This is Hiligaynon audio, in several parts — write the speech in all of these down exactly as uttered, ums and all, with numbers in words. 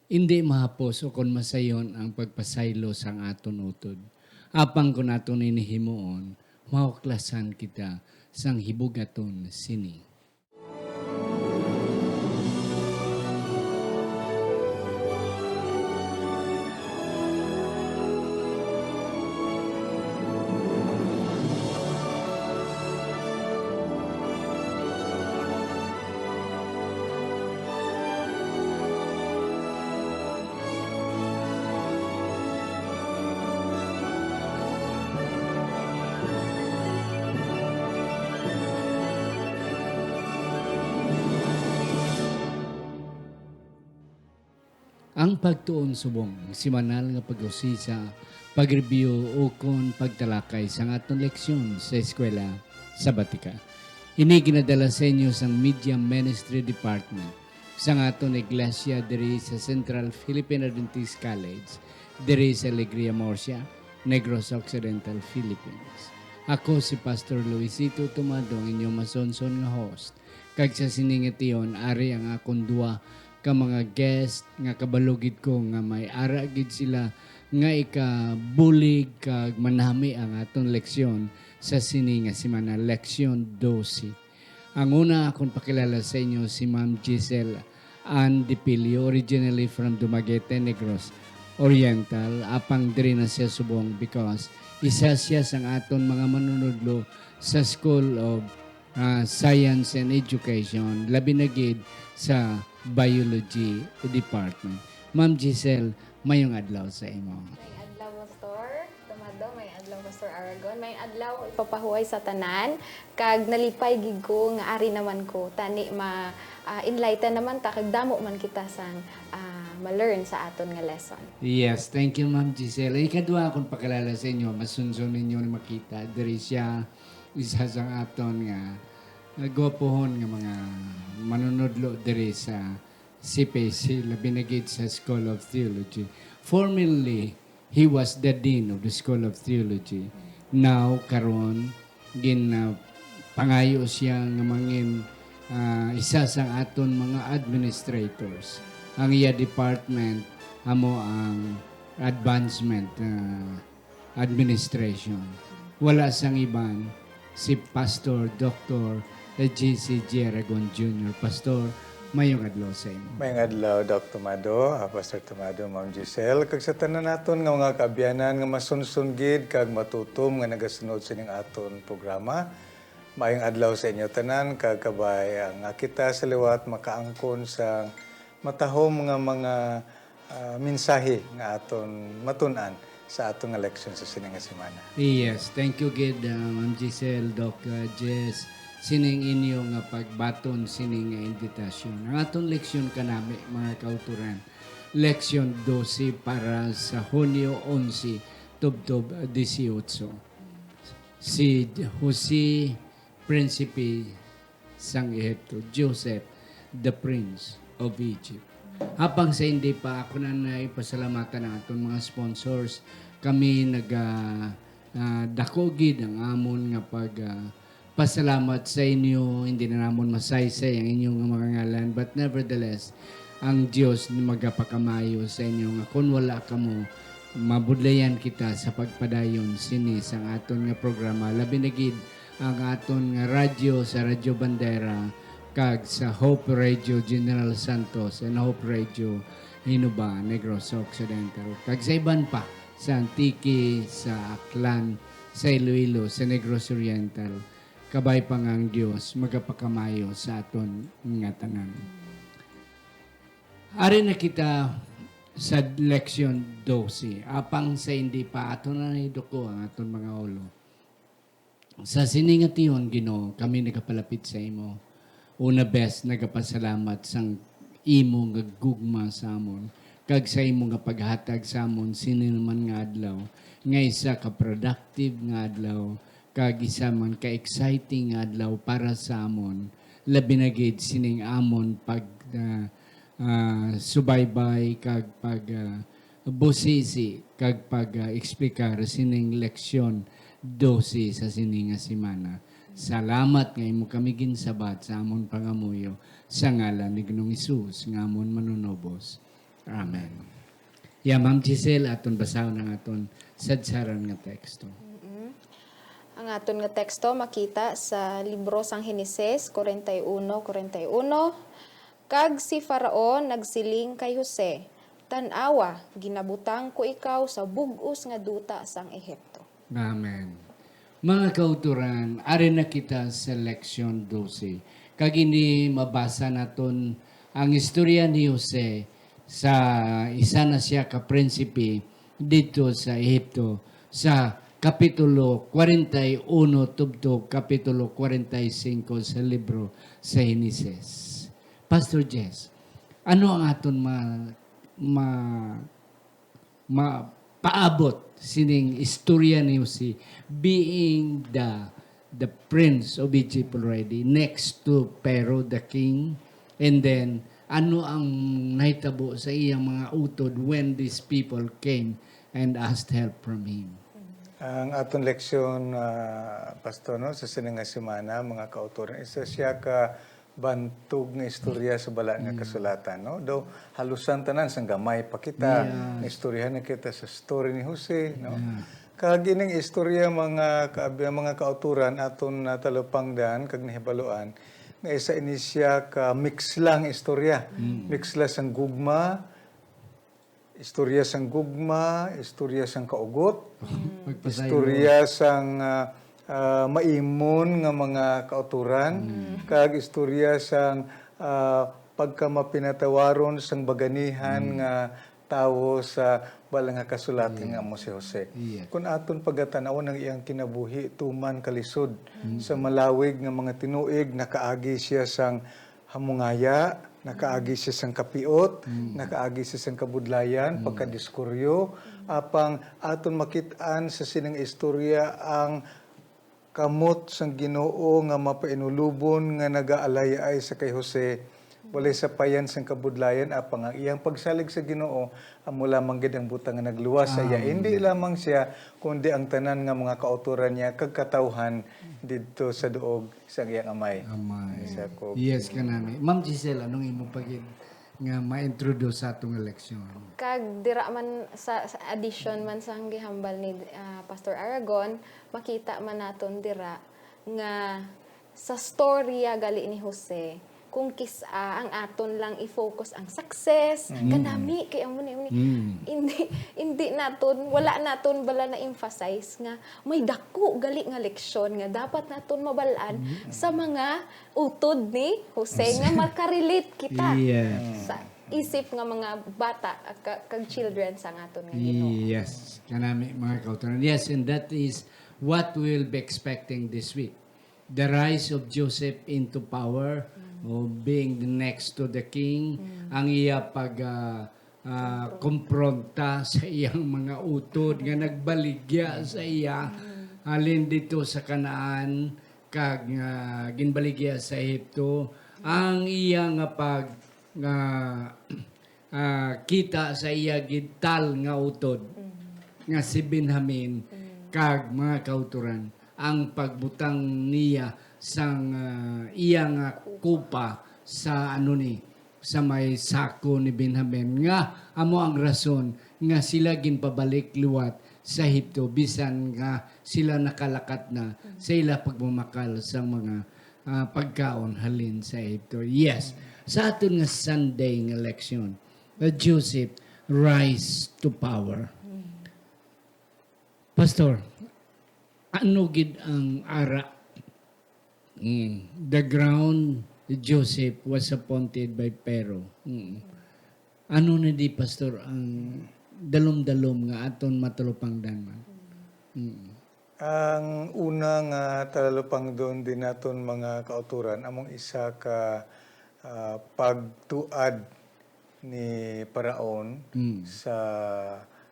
Indi mahapos ukon masayon ang pagpasaylo sang aton utod. Apang kon aton ini himuon, mahuklasan kita sang hibugaton sini. Ang pagtuon subong semanal nga pag-usisa, pag-review, ukon pagtalakay sang aton leksyon sa eskwela sabatika. Ini ginadala sa inyo sang Media Ministry Department sang aton iglesia diri sa Central Philippine Adventist College, diri sa Alegria, Murcia, Negros Occidental, Philippines. Ako si Pastor Luisito Tomado, ang inyong masunson nga host. Kag sa sini nga tion, ari ang akon duha ka mga guest nga kabalo gid ko nga may ara gid sila nga ikabulig kag manami ang aton leksyon sa sini nga semana, leksyon dose. Ang una akon pakilala sa inyo si Ma'am Giselle Ann Dipilio, originally from Dumaguete, Negros Oriental, apang diri na siya subong because isa siya sang aton mga manunudlo sa School of ah, Science and Education, labi na gid sa Biology Department. Ma'am Giselle, mayong adlaw sa imo. May adlaw, Pastor Tomado. May adlaw, Pastor Aragon. May adlaw, ipapahuway sa tanan. Kag nalipay gid ko nga ari naman ko. Tani ma, ah, enlighten naman ta, kag damo man kita sang, ah, ma-learn sa aton nga lesson. Yes, thank you, Ma'am Giselle. Ikadua akong pakilala sa inyo, masunson ninyo ni makita. Diri siya, isa sang aton nga, nga gwapohon nga mga manunudlo diri sa C P C, labi na gid sa School of Theology. Formerly, he was the Dean of the School of Theology. Now, karon, gin, ah, pangayo siya nga mangin, ah, isa sang aton mga administrators. Ang iya department amo ang advancement, ah, administration. Wala sang iban, si Pastor Doktor J C J Aragon Junior. Pastor, mayong adlaw sa imo. Mayong adlaw, Doc Tomado, ah, Pastor Tomado, Ma'am Giselle, kag sa tanan naton nga mga kaabyanan nga masunson gid kag matutom nga nagasunod sining aton programa. Maayong adlaw sa inyo tanan, kag kabay nga kita sa liwat makaangkon sang matahom nga mga, ah, mensahe nga aton matun-an sa aton nga leksyon sa sini nga semana. Yes, thank you gid, ah, Ma'am Giselle, Doc, ah, Jess, sining inyo nga pagbaton sini nga imbitasyon. Ang aton leksyon kanami, mga kauturan, leksyon dose para sa Hunyo onse, tubtob disiotso. Si Jose, Prinsipe sang Ehipto, Joseph, the Prince of Egypt. Apang sa hindi pa, ako na naipasalamatan ang aton mga sponsors. Kami naga, ah, dako gid ang amon nga pag, ah, pasalamat sa inyo. Hindi na namon masaysay ang inyong mga ngalan. But nevertheless, ang Dios ni magapakamayo sa inyo nga kon wala kamo, mabudlayan kita sa pagpadayon sini sang aton nga programa. Labi na gid ang aton nga radyo sa Radyo Bandera kag sa Hope Radio General Santos and Hope Radio Hinobaan, Negros Occidental, kag sa iban pa, sa Antique, sa Aklan, sa Iloilo, sa Negros Oriental. Kabay pa nga ang Dios magapakamayo sa aton nga tanan. Ari na kita sa leksyon dose. Apang sa hindi pa, aton na iduko ang aton mga ulo. Sa sini nga tion, Ginoo, kami nagapalapit sa imo. Una bes, nagapasalamat sang imo nga gugma sa amon, kag sa imo nga paghatag sa amon sini naman nga adlaw, nga isa ka productive nga adlaw, kag isa man ka exciting nga adlaw para sa amon, labi na gid sining amon pag, ah, ah, subaybay kag pag, ah, busisi kag pag, ah, eksplikar sining leksyon dose sa sini nga semana. Salamat nga imo kami ginsabat sa amon pangamuyo, sa ngalan ni Ginoong Hesus nga amon Manunubos. Amen. Ya, Ma'am Giselle, aton basahon ang aton sadsaran nga teksto. Mm-mm. Ang aton nga teksto makita sa libro sang Henesis forty-one forty-one, "Kag si Faraon nagsiling kay Jose, 'Tan-awa, ginabutang ko ikaw sa bug-os nga duta sang Ehipto.'" Amen. Mga kautoran, ari na kita sa leksyon dose. Kag ini mabasa naton ang istorya ni Jose sa isa na siya ka prinsipe didto sa Ehipto, sa Kapitulo forty-one tubtob Kapitulo forty-five sa libro sa Henesis. Pastor Jess, ano ang aton ma-, ma-, mapaabot sining istorya ni Jose, being the, the prince of Egypt already, next to Pharaoh the king, and then ano ang nahitabo sa iyang mga utod when these people came and asked help from him? Ang aton leksyon, ah, Pastor, no, sa sini nga semana, mga kautoran, isa siya ka bantog nga istorya sa Balaan nga Mm. Kasulatan, no? Daw halusan tanan sang gamay pa kita, Yes. naistoryahan na kita sa story ni Jose, no? Yeah. Kag ining istorya, mga kaabi-, mga kautoran, aton natalupangdan kag nahibaluan nga isa ini siya ka mix lang istorya. Mm. Mix lang sang gugma, istorya sang gugma, istorya sang kaugot, Mm. Pagpasaylo. istorya sang, ah, ah, maimon nga mga kautoran, Mm. kag istorya sang, ah, pagkamapinatawaron sang baganihan Mm. nga tawo sa Balaan nga Kasulatan Yeah. nga amo si Jose. Yeah. Kung aton pagatan-awon ang iyang kinabuhi, tuman kalisod Mm. sa malawig nga mga tinuig, nakaagi siya sang hamungaya, nakaagi siya sang kapiot, Mm. nakaagi siya sang kabudlayan, Mm. pagkadiskuryo. Apang aton makit-an sa sining istorya ang kamot sang Ginoo nga mapainulobon nga nagaalayay sa kay Jose. Walay sapayan sang kabudlayan, apang ang iyang pagsalig sa Ginoo amo lamang gid ang butang nga nagluwas sa iya. Amen. Hindi lamang siya, kundi ang tanan nga mga kautoran niya kag katawhan didto sa duog sang iyang amay. Amay. Sa Jacob. Yes, kanami. Ma'am Giselle, anong imo pa gid nga ma-introduce sa atong leksyon? Kag dira man sa, sa addition man sang gihambal ni, ah, Pastor Aragon, makita man naton dira nga sa storya gali ni Jose, kung kis-a ang aton lang i-focus ang success, Mm. kanami kay amo ni, amo ni. Mm. Hindi, hindi naton, wala naton bala na-emphasize nga may dako gali nga leksyon nga dapat naton mabal-an Mm. sa mga utod ni Jose Jose. nga makarelate kita Yes. sa isip nga mga bata, ah, ka-, kag children sa aton nga Ginoo. Yes, kanami, mga kautoran. Yes, and that is what we'll be expecting this week. The rise of Joseph into power, Mm. o being the next to the king, Mm. ang iya pag, ah, ah, Kompronta. kompronta sa iyang mga utod nga nagbaligya sa iya, Mm. halin dito sa Canaan, kag, ah, ginbaligya sa Ehipto. Ang iya nga pag, ah, ah, kita sa iya gid tal nga utod Mm. nga si Benjamin Mm. kag mga kautoran, ang pagbutang niya sang, ah, iya nga kupa sa ano ni, sa may sako ni Benjamin, nga amo ang rason nga sila ginpabalik liwat sa Ehipto, bisan nga sila nakalakat na Mm. sa ila pagmamakal sang mga, ah, pagkaon halin sa Ehipto. Yes, sa aton nga Sunday nga leksyon, uh, Joseph rise to power. Mm. Pastor, ano gid ang ara? Mm. The ground Joseph was appointed by Pharaoh. Mm. Ano na di, Pastor, ang dalom-dalom nga aton matalupangdan man? Mm. Ang una nga talalupangdon din naton, mga kautoran, among isa ka, ah, pagtuad ni Paraon Mm. sa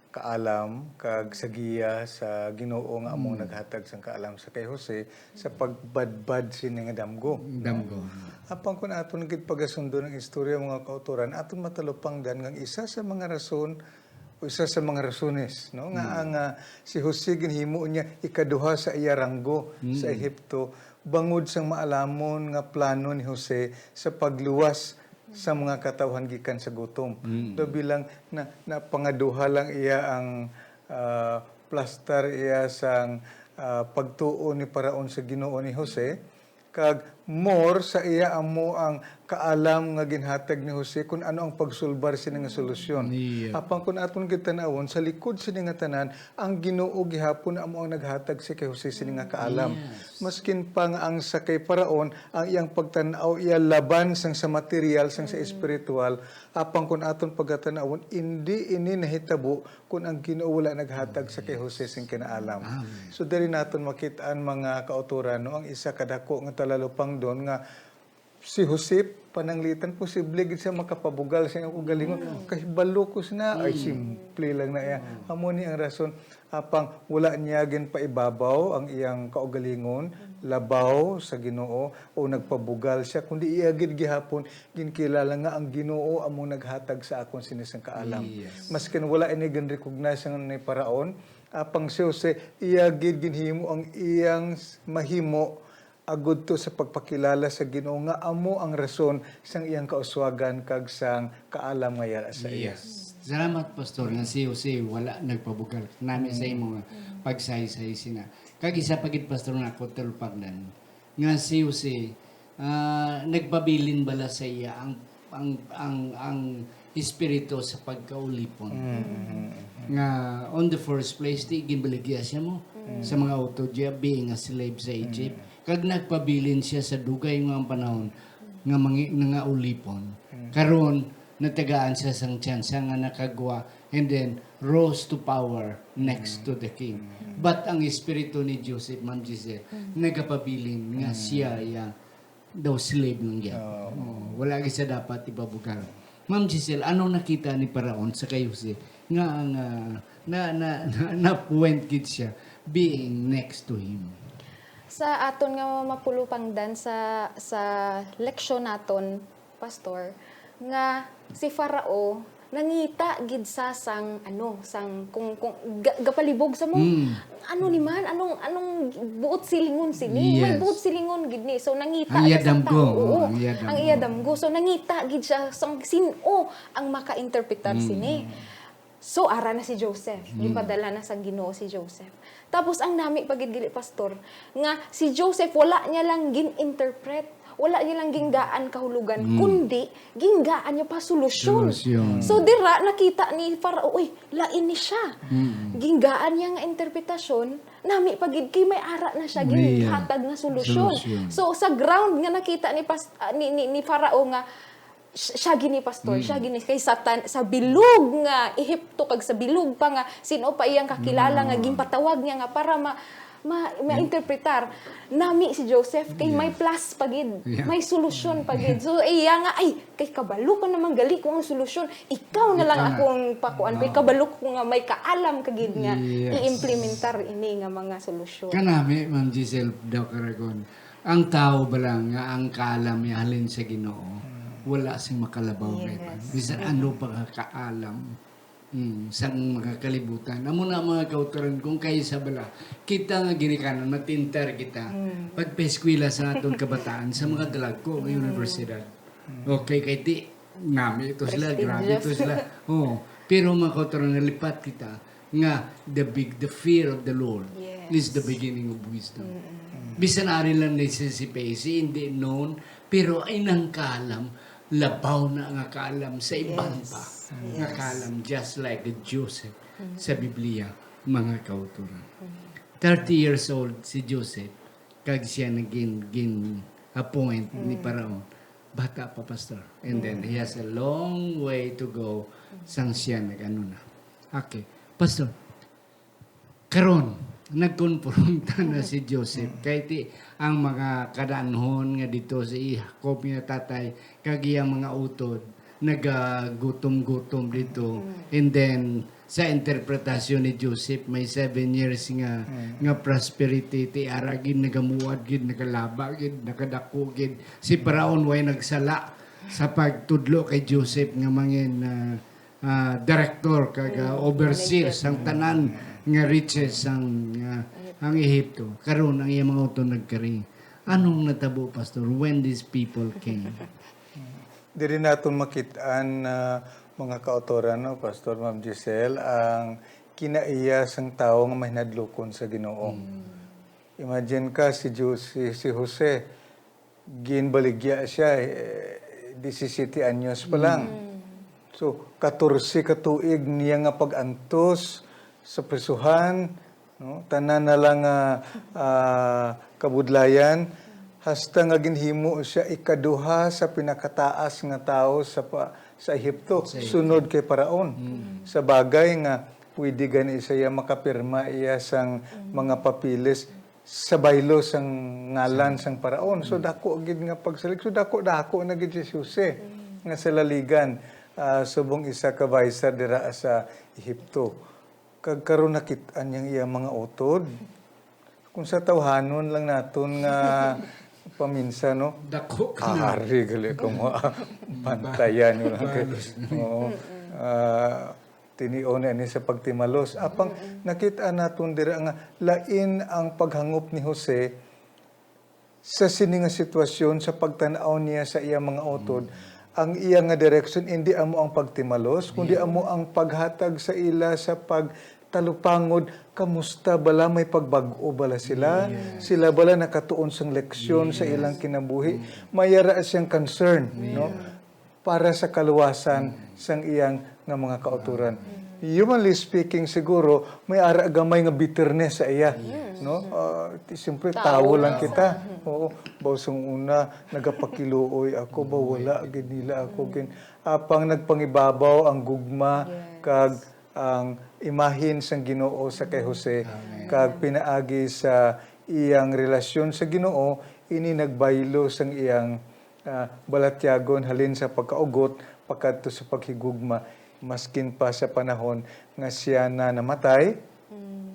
kaalam kag sa giya sa Ginoo nga among Mm. naghatag sang kaalam sa kay Jose sa pagbadbad sini nga damgo, no? Damgo. Apang kun aton gid pagasundon ang istorya, mga kautoran, aton matalupangdan nga ang isa sa mga rason o isa sa mga rasones, no, nga Mm. ang, ah, si Jose ginhimo niya ikaduha sa iya ranggo sa Mm. Ehipto bangod sang maalamon nga plano ni Jose sa pagluwas sa mga katawhan gikan sa gutom. Mm. Do bilang na, napangaduha lang iya ang, ah, plastar iya sang, ah, pagtuo ni Paraon sa Ginoo ni Jose, kag more sa iya amo ang kaalam nga ginhatag ni Jose kun ano ang pagsulbar sini nga solusyon. Yeah. Apang kun aton gitan-awon, sa likod sini nga tanan, ang Ginoo gihapon amo ang naghatag sa kay Jose sini nga kaalam. Yes. Maskin pa nga ang sa kay Paraon, ang iyang pagtan-aw iya laban sang sa material, sang sa espiritual, apang kun aton pagatan-awon, indi ini nahitabo kun ang Ginoo wala naghatag sa kay Jose sing kinaalam. Amen. So, diri naton makit-an, mga kautoran, no, ang isa ka dako nga talalupangdon nga si Jose, pananglitan, posible gid siya makapabugal sa iyang kaugalingon. Kahibalo ko sina, ay, simple lang na iya. Amo ni ang rason, apang wala niya ginpaibabaw ang iyang kaugalingon, labaw sa Ginoo, o nagpabugal siya, kundi iya gid gihapon ginkilala nga ang Ginoo amo naghatag sa akon sini sang kaalam. Yes. Maskin wala ini gin-recognize sang ni Paraon, apang si Jose, iya gid ginhimo ang iyang s-, mahimo agud to sa pagpakilala sa Ginoo nga amo ang rason sang iyang kauswagan kag sang kaalam nga yara sa iya. Yes. Salamat, Pastor, nga si Jose wala nagpabugal. Nami sa imo nga pagsaysay sina. Kag isa pa gid, Pastor, nga ako talupangdan, nga si Jose, ah, nagpabilin bala sa iya ang, ang, ang, ang espiritu sa pagkaulipon. Mm, mm, mm. Nga, on the first place, di ginbaligya siya mo sa mga utod niya, being a slave sa Egypt. Kag nagpabilin siya sa dugay nga panahon nga mangi-, nangaulipon. Karon, natagaan siya sang tsansa nga nakagwa, and then rose to power next to the king. But ang espiritu ni Joseph, Ma'am Giselle, nagapabilin nga siya iya daw slave lang gyud. Oo. Oh, wala gyud siya dapat ipabugal. Ma'am Giselle, anong nakita ni Paraon sa kay Jose nga, nga na, na, na, na-point gid siya being next to him? Sa aton nga mapulupangdan sa, sa leksyon naton, Pastor, nga si Farao nangita gid sa sang, ano, sang, kung, kung ga-, gapalibog sa mo, Mm. ano ni man? Anong, anong buot silingon sini? May Yes. buot silingon gid ni. So, nangita Ang iya siya sa damgo. tao. Oo, Oo, ang iya damgo. ang iya damgo. So, nangita gid siya sang sin-o ang maka-interpretar Mm. sini. So, ara na si Joseph. Mm. Gipadala na sang Ginoo si Joseph. Tapos, ang nami pa gid dili, Pastor, nga si Joseph wala niya lang gin-interpret, wala niya lang ginggaan kahulugan, Mm. kundi ginggaan niya pa solusyon. Solusyon. So, dira nakita ni Farao, "Uy, lain ni siya." Mm. Ginggaan niya nga interpretasyon, nami pa gid kay may ara na siya Iya. ginhatag nga solusyon. Solusyon. So, sa ground nga nakita ni Pas-, ah, ni, ni, ni Farao nga si-, siya gini, Pastor, Mm. siya gini kay sa tan-, sa bilog nga Ehipto kag sa bilog pa nga sin-o pa iyang kakilala nga Mm. ginpatawag niya nga para ma-, ma-, ma-interpretar. Nami si Joseph kay may Yes. plus pa gid, Yeah. may solusyon pa gid. So, iya nga, "Ay, kay kabalo ko naman gali ko ang solusyon. Ikaw na lang Ikaw na. akong pakuan, kay Oo. kabalo ko nga may kaalam ka gid nga Yes. i-implementar ini nga mga solusyon." Kanami, Ma'am Giselle daw Caragon, ang tao ba lang nga ang kaalam niya halin sa Ginoo, Mm. wala sing makalabaw kay Yes. Bisan ano pa ka kaalam. Mm, sa mga kalibutan. Amo na, mga kautoran, kung kaisa bala, kita nga ginikanan, matintar kita. Mm. Pagpaeskwela sa aton kabataan, sa mga dalagko nga Mm. universidad. Mm. Okay, kay ti, nami ito sila, grabe ito Prestigious. sila. Oo. Pero, mga kautoran, nalipat kita nga the big, the fear of the Lord Yes. is the beginning of wisdom. Mm-mm. Bisan ari lang ni si, si P A C, hindi known, pero ay nang kaalam, labaw na nga kaalam sa iban Yes. pa nga Yes. kaalam, just like Joseph Mm. sa Biblia, mga kautoran. Mm. Thirty years old si Joseph, kag siya nagin, gin-appoint ni Mm. Paraon. Bata pa, Pastor. And then, Mm. he has a long way to go Mm. sang siya nag-ano na. Okay. Pastor, karon, nagkonfronta na si Joseph. Mm. Kay ti, ang mga kadaanhon nga dito si Jacob nga tatay, kag iyang mga utod, nagagutom-gutom dito. Mm. And then, sa interpretasyon ni Joseph, may seven years nga, Mm. nga prosperity, ti ara gid nagamuad gid, nagalaba gid, nakadako gid. Si Paraon way nagsala sa pagtudlo kay Joseph nga mangin, ah, ah, director kag, ah, Mm, overseer manager. sang tanan nga riches sang, ah, ang Ehipto. Karon ang iyang mga utod nagkari. Anong natabo, Pastor, when these people came? Diri naton makit-an, ah, mga kautoran, no, Pastor, Ma'am Giselle, ang kinaiya sang tawo nga mahinadlokon sa Ginoo. Mm. Imagine ka, si Ju-, si, si Jose, ginbaligya siya, eh, disisiyete anyos pa lang. Mm. So, katorse ka tuig niya nga pag-antos sa prisuhan, no? Tanan na lang nga, ah, kabudlayan, hasta nga ginhimo siya ikaduha sa pinakataas nga tawo sa pa-, sa Ehipto, Sa Ehipto. sunod kay Paraon. Mm. Sa bagay nga pwede gani siya makapirma iya sang Mm. mga papeles sa baylo sang ngalan Sa sang Paraon. So, Mm. dako gid nga pagsalig. So, dako-dako na gid si Jose Mm. nga salaligan, ah, subong isa ka vicer dira sa Ehipto. Kag karon nakit-an niya ang iyang mga utod. Kung sa tawhanon lang naton nga paminsa, no? Dako ka na. Ari, gali ka mo. Pantayan mo lang kay, Balos. oo. Mm-mm. Ah, tinion na ni sa pagtimalos. Apang Mm-mm. nakita naton dira nga lain ang paghangop ni Jose sa sini nga sitwasyon, sa pagtan-aw niya sa iya mga utod, Mm. ang iya nga direksyon indi amo ang pagtimalos, kundi Yes. amo ang paghatag sa ila sa pagtalupangod, kamusta bala, may pagbag-o bala sila? Yes. Sila bala nakatuon sang leksyon sa Yes. ilang kinabuhi? Mm. May ara siyang concern, no? Yeah. Para sa kaluwasan Mm. sang iyang nga mga kauturan. Mm. Humanly speaking, siguro, may ara gamay nga bitterness sa iya, Yes. no? Ah, ti-, siyempre, Tawo tawo lang lang. kita. Mm. Oo, baw sang una, nagapakiluoy ako, ba, Mm. wala gid nila ako Mm. gin-, apang nagpangibabaw ang gugma Yes. kag ang imahin sang Ginoo sa kay Jose, Amen. kag pinaagi sa iyang relasyon sa Ginoo, ini nagbaylo sang iyang, ah, balatyagon halin sa pagkaugot pakadto sa paghigugma, maskin pa sa panahon nga siya na namatay. Mm.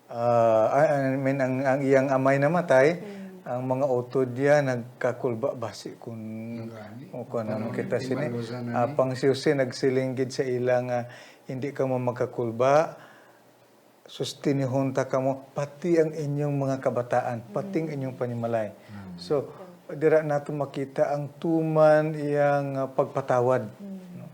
Ah, I, I mean, ang, ang iyang amay namatay, Mm. ang mga utod niya nagkakulba basi kun, Ang gani. o kun Para ano kita sini. magtimalusan na ni. Apang si Jose nagsiling gid sa ila nga, "Hindi kamo magkakulba, sustinihon ta kamo, pati ang inyong mga kabataan, pati ang Mm. inyong panimalay." Mm. So, dira nato makita ang tuman iyang, ah, pagpatawad, Mm. no?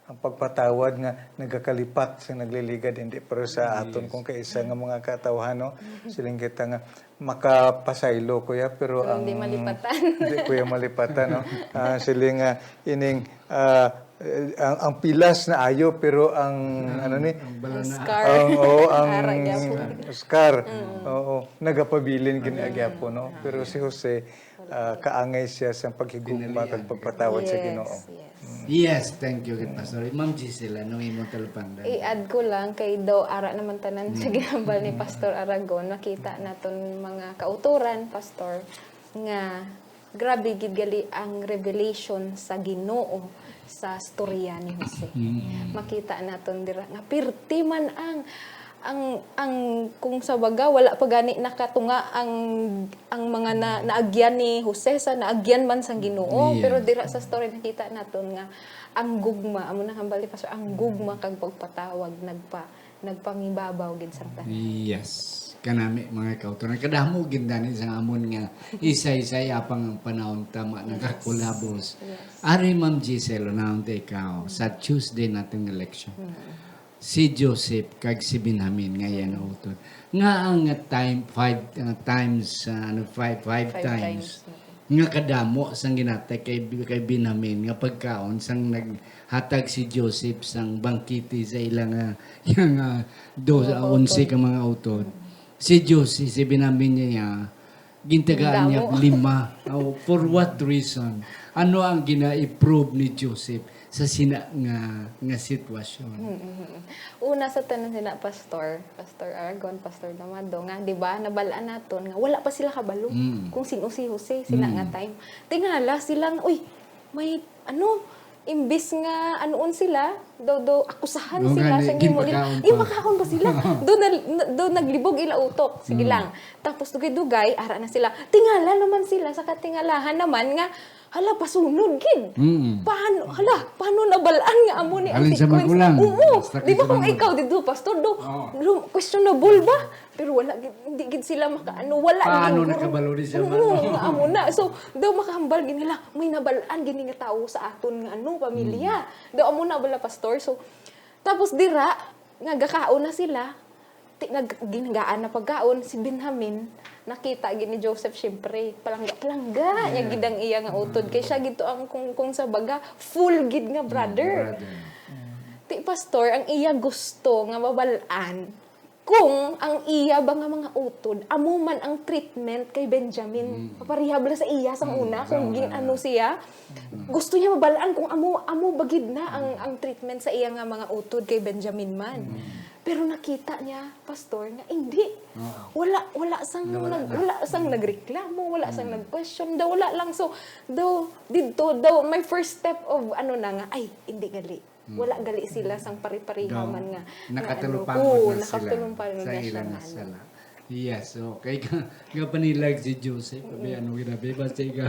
Ang pagpatawad nga nagakalipat sa nagliligad, hindi pero sa Yes. aton kung kaisa nga mga katawhan, no? Mm-hmm. Siling kita nga makapasaylo, kuya, pero Pero ang hindi malipatan. hindi, kuya, malipatan, no? Ah, siling nga ining, ah, eh, ang, ang pilas na ayo, pero ang, Ang, ano ni? ang balana. Ang scar. Ang, oo, ang Ara gyapon. scar. Mm. Oo, nagapabilin gid Mm. gyapon, no? Ah, Pero si yes. Jose, ah, kaangay siya sa paghigugma Pinalian. kag pagpatawad sa Yes, Ginoo. yes. Mm. Yes, thank you, gid, Pastor. Ma'am Gisela, anong imong talupangdan? I-add ko lang, kay daw ara naman tanan sa Mm. ginambal ni Mm. Pastor Aragon, makita naton mga kautoran, Pastor, nga grabe gid gali ang revelation sa Ginoo sa storya ni Jose. Mm. Makita naton dira nga pirti man ang, ang, ang, kung sa baga, wala pa gani nakatunga ang, ang mga na-, naagyan ni Jose sa naagyan man sang Ginoo. Yes. Pero dira sa story, nakita naton nga ang gugma, amo na hambal ni Pastor, ang gugma kag pagpatawag nagpa-, nagpangibabaw gid sang tanan. Yes. Kanami, mga kautoran. Kadamo gid dani sang amon nga isa-isa, apang ang panahon tama Yes. nakakulabos. Yes. Ari, Ma'am Giselle, unahon ta ikaw, sa Tuesday naton nga leksyon. Mm. Si Joseph kag si Benjamin nga iya nga utod. Nga ang time, five, uh, times, uh, ano, five, five Five times. times. Nga kadamo sang ginhatag kay, kay Benjamin nga pagkaon sang naghatag si Joseph sang bangkete sa ila nga, nga do-, Mga onse utod. ka mga utod. Mm. Si Joseph, si Benjamin niya, gintagaan niya Damo. lima. Oh, for what reason? Ano ang gina-improve ni Joseph sa sina nga, nga sitwasyon? Mm, mm, mm. Una sa tanan sina, Pastor, Pastor Aragon, Pastor Damado, nga, di ba, nabal-an naton nga wala pa sila kabalo Mm. kung sin-o si Jose, sina Mm. nga time. Tingala silang, "Uy, may, ano, imbis nga, anuon sila, do, do, akusahan Oo sila nga, sa ni-, gimo nila, ginpakaon pa. ginpakaon pa sila." Do na, na, do naglibog ila utok. Sige Mm. lang. Tapos, dugay-dugay, ara na sila. Tingala naman sila, sa katingalahan naman nga, Hala, pasunod gid. Mm. Paano, hala, paano nabalaan nga amo ni ang Alin sa sequence? Magulang? Oo, basta di ba kung ikaw dito, pastor, do, Oo. do, questionable ba? Pero wala gid, hindi gid sila makaano, wala Paano gid, nakabalo ni siya, Oo, ma'am? nga amo na. So, daw makahambal gid nila, may nabalaan gid nga tawo sa aton nga ano, pamilya. Mm. Daw amo na bala, pastor. So, tapos dira, nga gakaon na sila, ti-, nag-, ginagaan na pagkaon, si Benjamin, nakita gid ni Joseph, siyempre, palangga-palangga niya Mm. gid ang iya nga utod. Kay siya gid to ang, kung, kung sa baga, full gid nga Mm, brother. brother. Ti, pastor, ang iya gusto nga mabalaan kung ang iya ba nga mga utod, amo man ang treatment kay Benjamin. Mm. Papareha bala sa iya sang Mm, una, kung sang gin-, una. ano siya, Mm. gusto niya mabalaan kung amo, amo ba gid na ang, Mm. ang treatment sa iya nga mga utod kay Benjamin man. Mm. Pero nakita niya, pastor, nga hindi. Oo. Wala, wala sang Nawala nag-, na. wala sang Mm. nagreklamo, wala sang Mm. nag-question, daw wala lang. So, daw, didto, daw, my first step of, ano na nga, ay, hindi gali. Mm. Wala gali sila sang pare-pareha Daw, man nga, nga, ano, nakatulungpanon oo, na sila nakatulungpanon sa na siya ilang nga, ano. sala. Yes, okay. Nga panilag si Joseph, abi, Mm. ano, grabe ba siya ka,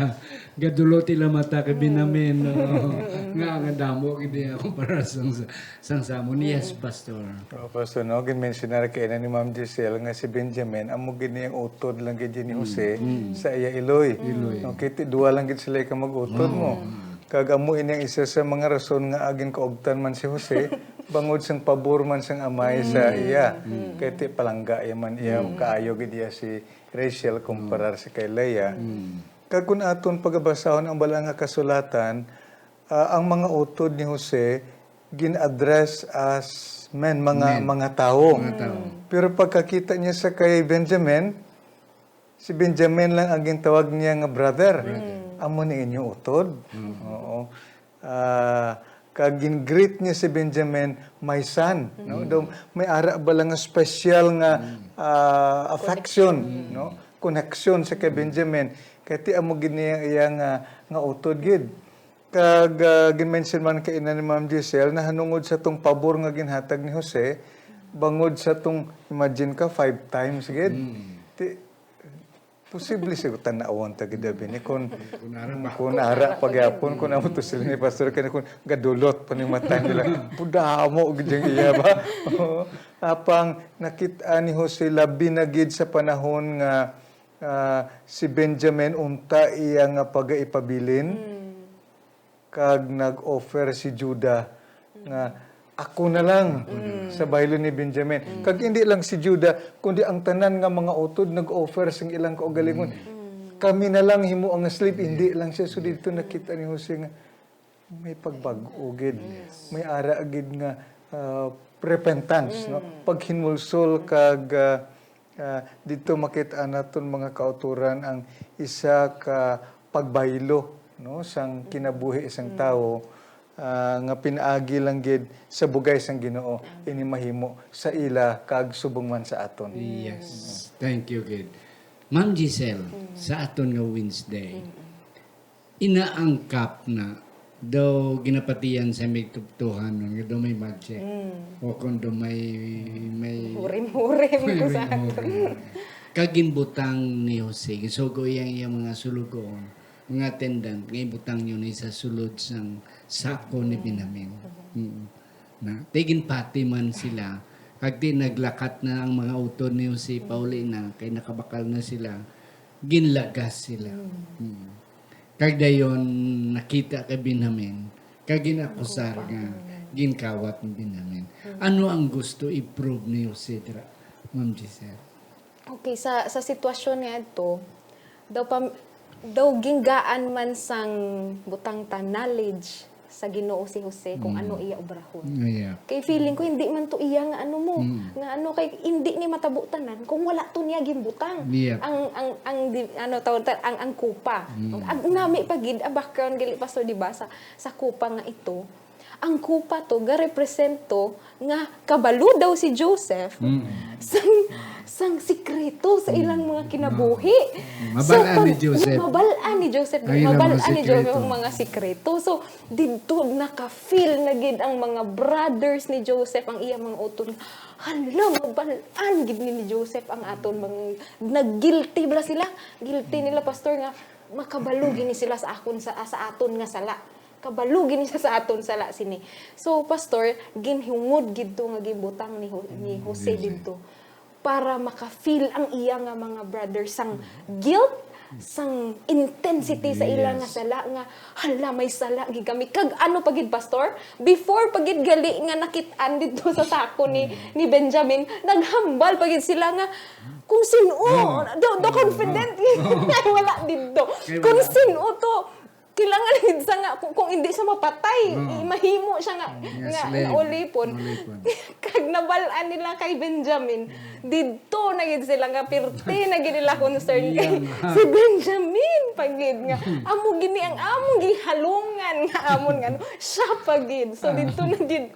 gadulot ila mata kay Mm. Benjamin, no? Mm. Nga, nga damo, gid niya, kumpara sang, sang samon. Yes, Mm. Pastor. Oh, Pastor, no, ginmensionar kay na ni Ma'am Giselle nga si Benjamin, amo gid niyang utod lang gid ni Mm, Jose mm. sa iya iloy. Iloy. No, kay ti-, duha lang gid sila ka mag-utod mo. Mm. Kag amo ini ang isa sa mga rason nga agin kaugtan man si Jose, bangod sang pabor man sang amay sa Mm. iya. Mm. Kay ti palangga iya man iya, Mm. kaayo gid iya si Rachel kumparar Mm. sa kay Leah. Mm. Kag kun aton pagabasahon ang bala nga kasulatan, ah, ang mga utod ni Jose gin-address as men, mga, Men. mga tawo. Mga tawo. Pero pagkakita niya sa kay Benjamin, si Benjamin lang ang gintawag niya nga brother. Brother. Mm. Amo ni inyo utod. Mm. Oo. Ah, kag gin-greet niya si Benjamin, "My son," no? Mm. Daw may ara bala nga special nga, Mm. ah, affection, Connection. Mm. no? Connection sa kay Mm. Benjamin. Kay ti amo gid niya iya nga, nga utod gid. Kag, ah, gin-mention man kaina ni Ma'am Giselle, nahanungod sa tong pabor nga ginhatag ni Jose, bangod sa tong, imagine ka, five times gid. Mm. Ti, posible siguro tan-awon ta gid, abi ni, kun, Kun ara pa. kun ara pa gyapon, kun amo to sila ni Pastor, kani kun gadulot pa ni mata nila. Pudamo gid ang iya ba? Oo. Apang nakit-an ni Jose labi na gid sa panahon nga, ah, si Benjamin unta iya nga pagaipabilin. Mm. Kag nag-offer si Judah nga, "Ako na lang Mm. sa baylo ni Benjamin." Mm. Kag hindi lang si Judah, kundi ang tanan nga mga utod nag-offer sing ilang kaugalingon. Mm. "Kami na lang himo ang slave." Hindi lang siya. So, dito nakita ni Jose nga may pagbag-o gid. Yes. May ara gid nga, ah, repentance, no? Mm. Paghinulsol kag, ah, Ah, didto makit-an naton, mga kautoran, ang isa ka pagbaylo, no, sang kinabuhi sang Mm. tawo, ah, nga pinaagi lang gid sa bugay sang Ginoo Mm. ini mahimo sa ila kag subong man sa aton. Yes. Mm. Thank you gid. Ma'am Giselle, Mm. sa aton nga Wednesday, Mm. Inaangkap na daw ginapatihan sa may tubtohanon nga daw may magic. Mm. O kung daw may, may Hurim-hurim may ko sa hurim-hurim. Kagimbutang ni Jose, gisugo iya ang iyang mga sulugoon, mga attendant, nga ibutang niyo ni sa sulod sang sako ni Benjamin. Mm. Mm. Na, ti ginpati man sila, kag ti naglakat na ang mga utod ni Jose, pauli na, kay nakabakal na sila, ginlagas sila. Mm. Mm. Kag dayon nakita kay Benjamin, kag ginakusar nga ginkawat ni Benjamin. Mm. Ano ang gusto i-prove ni Jose dira, Ma'am Giselle? Okay, sa, sa sitwasyon nga ito, daw pam-, daw ginggaan man sang butang ta knowledge sa Ginoo si Jose kung Mm. ano iya obrahon. Yeah. Kay feeling ko, hindi man to iya nga ano mo, Mm. nga ano, kay hindi ni matabo tanan kung wala to niya gimbutang. Yeah. Ang, ang, ang, di-, ano, tawag ta-, ang, ang kupa. Mm. Ang, ang nami pa gid, ang background gali, Pastor, di ba, sa, sa kupa nga ito, ang kupa to, ga-represent to nga kabalo daw si Joseph Mm. sang, sang sikreto sa ilang Mm. mga kinabuhi. Mm. So, Mabal-an ni pag-, Joseph. mabal-an ni Joseph, Ang ilang mga mabal-an ni Joseph sikreto. ang mga sikreto. So, didto naka-feel na gid ang mga brothers ni Joseph, ang iya mga utod. Hala, mabal-an gid ni, ni Joseph ang aton mga, nag-guilty bala sila. Guilty nila, Pastor, nga makabalo gini sila sa akon sa, sa aton nga sala. Kabalo gini sa, sa aton sala sini. So, Pastor, ginhungod gid to nga gibutang ni Ho-, ni Jose didto para maka-feel ang iya nga mga brother sang guilt, sang intensity sa ila nga sala, nga, "Hala, may sala gid kami." Kag ano pa gid, Pastor? Before pa gid gali nga nakit-an didto sa sako ni, ni Benjamin, naghambal pa gid sila nga, "Kung sin-o, daw, daw confident." Wala didto. Kung sin-o to, kailangan gid sa nga, kung, kung hindi siya mapatay, i-, mahimo siya nga, nga naulipon. Kag nabal-an nila kay Benjamin, didto na gid sila nga pirti na gid nila concern kay si Benjamin pa gid nga amo gini ang among gihalungan nga amon nga, ano, siya pa gid. So, didto na gid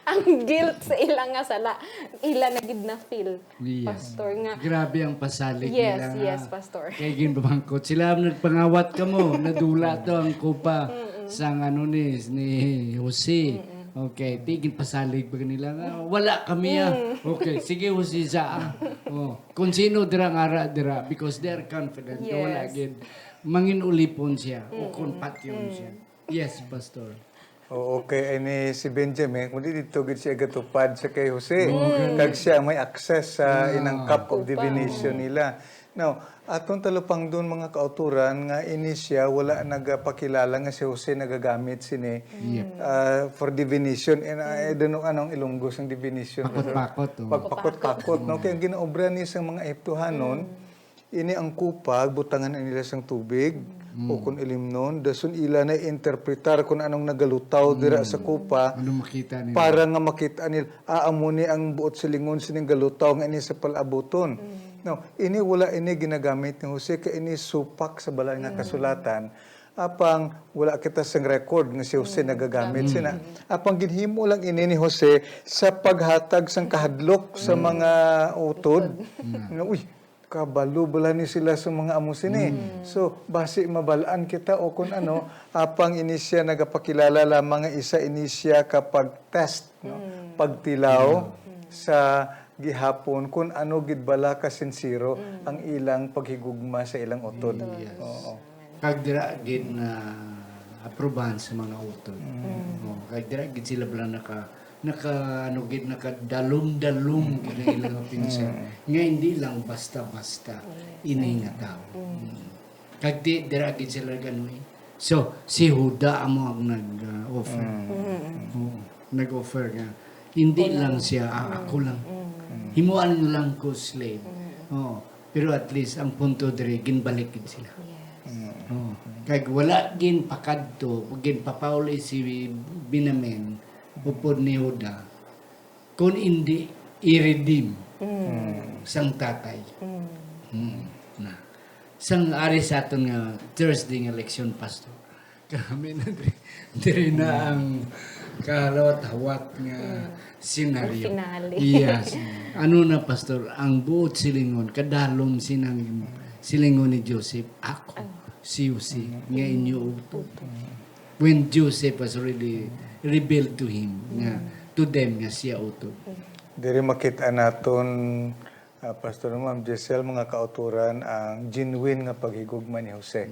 ang guilt sa ila nga sala, ila na gid na feel, Pastor, nga. Grabe ang pasalig nila nga. Yes, yes, Pastor. Kay ginpamangkot sila, nagpangawat kamo, nadula to ang kupa sang ano ni, ni Jose. Okay, ti ginpasalig pa nila nga, "Wala kami, ah." Okay, sige, Jose, sa, ah. Oh, kung sino dira nga ara dira, because they are confident nga wala gid mangin ulipon siya o kung patyon siya. Yes, Pastor. Oo, kay ini si Benjamin, kundi dito gid siya gatupad sa kay Jose. Kag siya may access sa inang cup of divination nila. Now, aton talupangdon, mga kauturan, nga ini siya wala nagapakilala nga si Jose nagagamit sini, ah, for divination. And I don't know anong Ilonggo sang divination. Pakot-pakot, oh. Pagpakot-pakot, no? Kay ang ginaobra ni sa mga Ehiptohanon, ini ang kupa, butangan nila sang tubig, o kun ilimnon, dason ila na interpretar kung anong nagalutaw dira sa kupa. Ano makita nila? Para nga makita nila, ah, amo ni ang buot silingon sining galutaw nga ini sa palabuton. Now, ini wala ini ginagamit ni Jose, kay ini supak sa Balaan nga Kasulatan. Apang wala kita sang record nga si Jose nagagamit sina. Apang ginhimo lang ini ni Jose sa paghatag sang kahadlok sa mga utod. Nga, uy, kabalo bala ni sila sa mga amo sini. So, basi mabalaan kita o kun ano, apang ini siya nagapakilala lamang nga isa ini siya ka pag-test, no? Pagtilaw sa gihapon kun ano gid bala ka sinsero ang ilang paghigugma sa ilang utod. Yes. Oo. Kag dira gid na aprubahan sa mga utod. Oh, kag dira gid sila bala naka, naka, ano gid, nakadalom-dalom gid ang ilang pinsan. Nga hindi lang basta-basta ini nga tawo. Kag di, dira gid sila ganoy. So, si Juda amo ang nag, ah, offer. Oo, nag-offer nga. Hindi lang siya, "Ah, ako lang. Himuan lang ko slave." Oo. Pero at least, ang punto diri, ginbalik gid sila. Yes. Oo. Kag wala ginpakadto, ginpapauli si Benjamin, upod ni Juda, kun indi i-redeem sang tatay. Mm, na. Sang ari sa aton nga Thursday nga leksyon, Pastor. Kami na diri, diri na ang kahawat-hawat nga senaryo. Ang finale. Yes. Ano na, Pastor, ang buot silingon, kadalom sinang silingon ni Joseph, "Ako, si Jose, nga inyo utod." When Joseph was really revealed to him, nga, to them, nga siya utod. Diri makita naton, ah, Pastor, Ma'am Giselle, mga kauturan, ang genuine nga paghigugma ni Jose.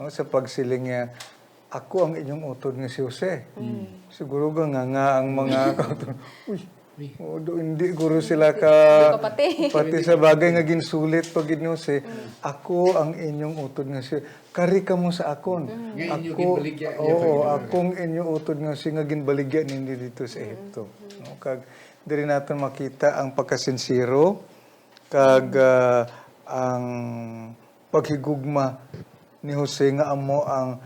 No, sa pagsiling niya, "Ako ang inyong utod nga si Jose." Siguro nga, nga, nga ang mga kauturan, "Uy, oh, do, hindi guro sila ka." Hindi ka pati. Pati sa bagay nga ginsulit pa gid ni Jose, "Ako ang inyong utod nga si, kari kamo sa akon." Nga inyo ginbaligya niya pa gid. Oo, akong inyo utod nga si, nga ginbaligya ninyo dito sa Ehipto. No, kag diri naton makita ang pagkasinsero kag, ah, ang paghigugma ni Jose nga amo ang,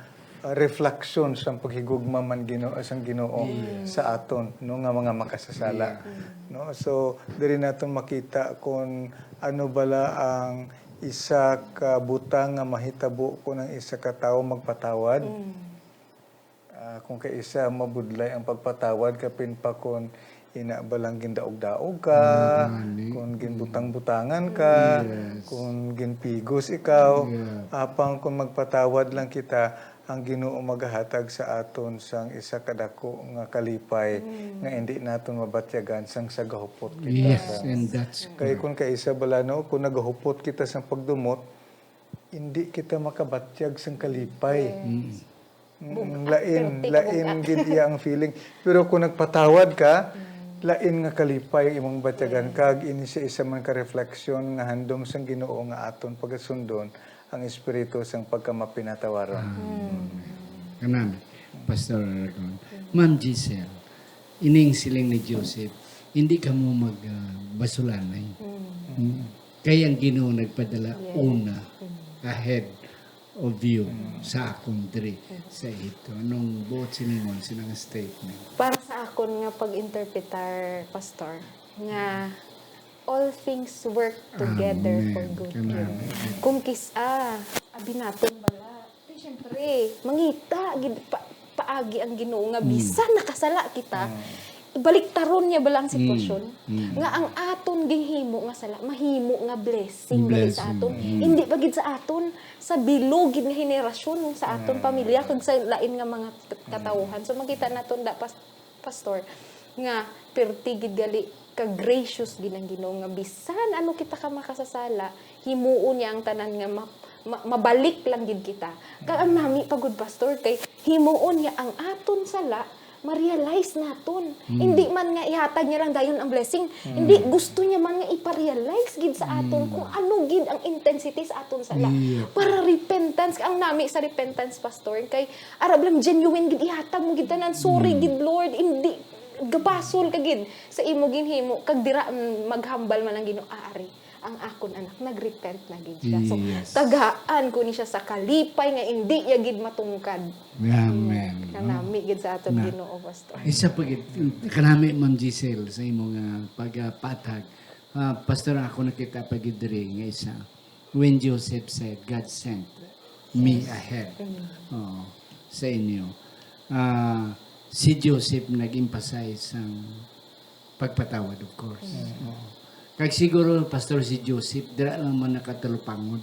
ah, reflection sang paghigugma man Ginoo, sang Ginoo sa aton, no, nga mga makasasala. No? So, diri naton makita kung ano bala ang isa ka butang nga mahitabo kung ang isa ka tawo magpatawad. Ah, kung kay isa, mabudlay ang pagpatawad, kapin pa kon ina ba lang gindaog-daog ka, kon ginbutang-butangan ka, kon ginpigos ikaw. Apang kon magpatawad lang kita, ang Ginoo magahatag sa aton sang isa ka dako nga kalipay nga indi naton mabatyagan sang sa gahupot kita. Yes, and that's correct. Kay kon kay isa bala, no, kon nagahupot kita sang pagdumot, Hindi kita makabatyag sang kalipay. Mm. Mm, Bug-at, lain, perti ka lain bug-at. Gid iya ang feeling. Pero kung nagpatawad ka, lain nga kalipay imong batyagan kag ini siya isa man ka refleksyon nga handom sang Ginoo nga aton pagasundon ang espiritu sang pagkamapinatawaron. Kanami, Pastor Aragon. Ma'am Giselle, ining siling ni Joseph, hindi kamo mag ah, basulanay. Mm. Kay ang Ginoo nagpadala Yes. una, ahead of you sa akon diri sa Ehipto. Anong buot silingon sina nga statement? Para sa akon nga pag-interpretar, Pastor, nga all things work together Amen. for good. Amen. Kung kis-a, abi naton bala. Ay, syempre, mangita gid pa, paagi ang Ginoo nga bisan nakasala kita, baliktaron niya bala ang sitwasyon. Mm. Nga ang aton ginhimo nga sala, mahimo nga blessing, dali sa Blessing. aton. Mm. Hindi pa gid sa aton, sa bilog gid nga henerasyon, sa aton pamilya, kag sa lain nga mga kat- katawhan. So, makita naton da, pas- Pastor, nga perti gid gali ka gracious gid ang Ginoo nga bisan ano kita ka makasasala, himuon niya ang tanan nga ma- ma- mabalik lang gid kita. Kag ang nami pa gud, Pastor, kay himuon niya ang aton sala ma-realize naton. Hindi man nga ihatag niya lang dayon ang blessing. Hindi, gusto niya man nga ipa-realize gid sa aton kung ano gid ang intensity sa aton sala. Yeah. Para repentance, ang nami sa repentance, Pastor, kay arab lang genuine gid ihatag mo gid tanan. Sorry gid, Lord, hindi gabasol ka gid sa imo ginhimo kag dira, mm, maghambal man ang Ginoo, ari ang akon anak nagrepent na gid siya. So, Yes. tagaan ko ni siya sa kalipay nga indi niya gid matungkad. Amen. Kanami gid sa aton Na. Ginoo, Pastor. Isa pa gid, kanami, Ma'am Giselle, sa imo nga pagpatag. Ah, Pastor, ako nakita pa gid diri nga isa. When Joseph said, "God sent me ahead." Oo, sa inyo. Ah, si Joseph nag-emphasize sang pagpatawad, of course. Oo. Kag siguro, Pastor, si Joseph, dira lang man nakatalupangod.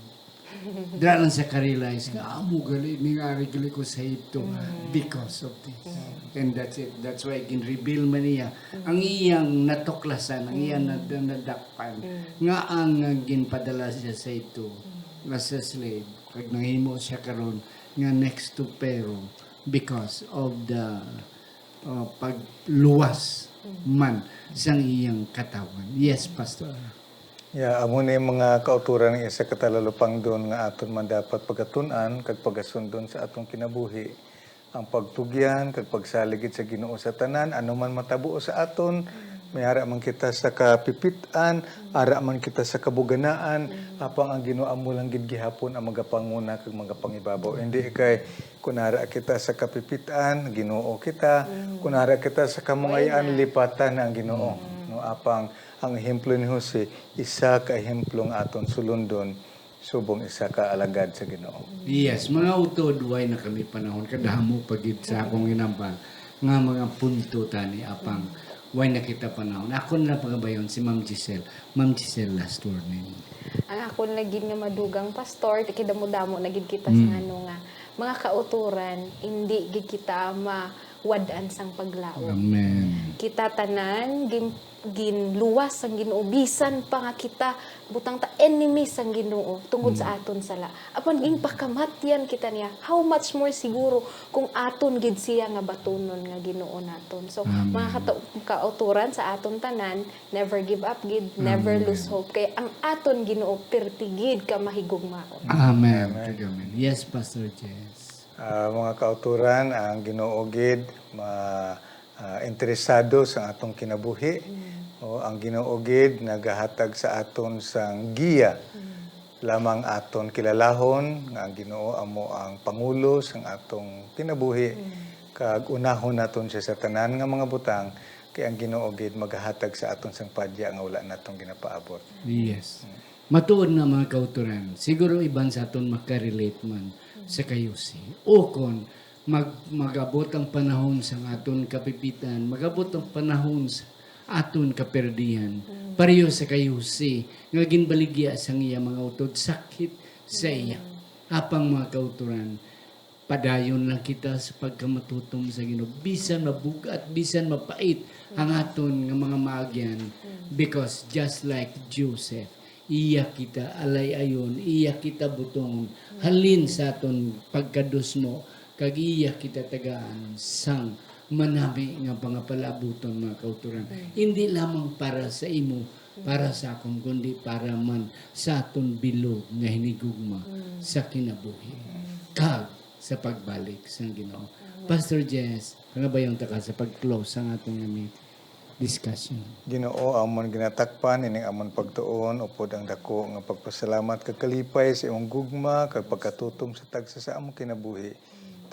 Dira lang siya ka-realize nga, "Amo gali, ning-ari gali ko sa Egipto because of this." And that's it. That's why gin-reveal man niya ang iyang natuklasan, ang iyang nad- nadakpan, nga ang, uh, ginpadala siya sa Egipto as a slave. Kag nahimo siya karon nga next to Pharaoh because of the, uh, pagluwas man sang iyang katawhan. Yes, Pastor. Ya, amo ni mga kautoran nga isa ka talalupangdon nga aton man dapat pagatun-an kag pagasundon sa atong kinabuhi. Ang pagtugyan kag pagsalig gid sa Ginoo sa tanan, ano man matabo sa aton, may ara man kita sa kapipit-an, ara man kita sa kabuganaan, apang ang Ginoo amo lang gid gihapon ang magapanguna kag magapangibabaw. Hindi kay kun ara kita sa kapipit-an, Ginoo kita, kun ara kita sa kamangay-an, lipatan na ang Ginoo. No, apang ang ehemplo ni Jose, isa ka ehemplo nga aton sulundon subong isa ka alagad sa Ginoo. Yes, mga utod, way na kami panahon, kadamo pa gid sa akong ginambal nga mga punto tani, apang way na kita panahon. Ako na lang pangabayon si Ma'am Giselle. Ma'am Giselle, last warning. Ang akon lagi nga madugang, Pastor, kay damo-damo na gid kita sa ano nga mga kautoran, hindi gid kita mawad-an sang paglaom. Amen. Kita tanan gin, ginluwas sang Ginoo, bisan pa nga kita butang ta enemies sang Ginoo tungod sa aton sala. Apan ginpakamatyan kita niya. How much more siguro kung aton gid siya nga batunon nga Ginoo naton. So, Amen. Mga kata- kautoran sa aton tanan, never give up gid, never Amen. Lose hope. Kay ang aton Ginoo perti gid ka mahigugmaon. Amen. Amen. Kag amen. Yes, Pastor Jess. Ah, mga kautoran, ang Ginoo gid ma ah, interesado sa atong kinabuhi. O ang Ginoo gid nagahatag sa aton sang giya. Lamang aton kilalahon nga ang Ginoo amo ang pangulo sang atong kinabuhi, kag unahon naton siya sa tanan nga mga butang, kay ang Ginoo gid magahatag sa aton sang padya nga wala naton ginapaabot. Yes. Matuod na, mga kautoran, siguro iban sa aton makarelate man sa kay Jose. O kon mag, mag-abot ang panahon sa aton kapipitan, mag-abot ang panahon sa aton kaperdihan. Pareho sa kay Jose, nga ginbaligya sang iya mga utod, sakit sa iya. Apang, mga kautoran, padayon lang kita sa pagkamatutom sa Ginoo, bisan mabug-at, bisan mapait ang aton nga mga maagyan, because just like Joseph, Iya kita alay-ayon, iya kita butongon, halin sa aton pagkadusmo, kag iya kita tagaan sang manami nga mga palaabuton, mga kautoran. Hindi lamang para sa imo, para sa akon, kundi para man sa aton bilog nga hinigugma sa kinabuhi kag sa pagbalik sang Ginoo. Pastor Jess, pangabayon ta ka sa pag-close sang aton nga meeting, discussion. Ginoo, amon ginatakpan ining amon pagtuon upod ang dako nga pagpasalamat kag kalipay sa imong gugma kag pagkatutom sa tagsa sa among kinabuhi.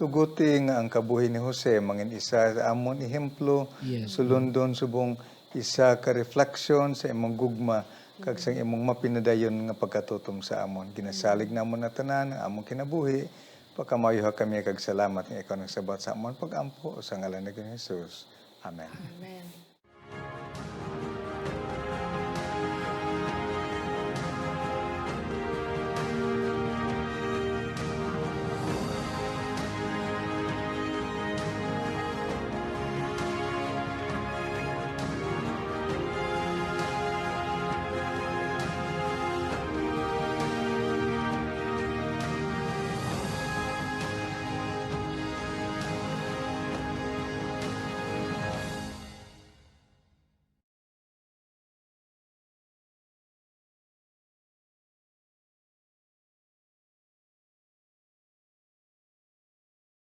Tuguti nga ang kabuhi ni Jose mangin isa sa amon ehemplo, Yes. sulundon subong isa ka refleksyon sa imong gugma kag sang imong mapinadayon nga pagkatutom sa amon. Ginasalig namon na tanan ang among kinabuhi. Pakamayuha kami kag salamat nga ikaw nagsabat sa amon pag-ampo sa ngalan ni Ginoong Jesus. Amen. Amen.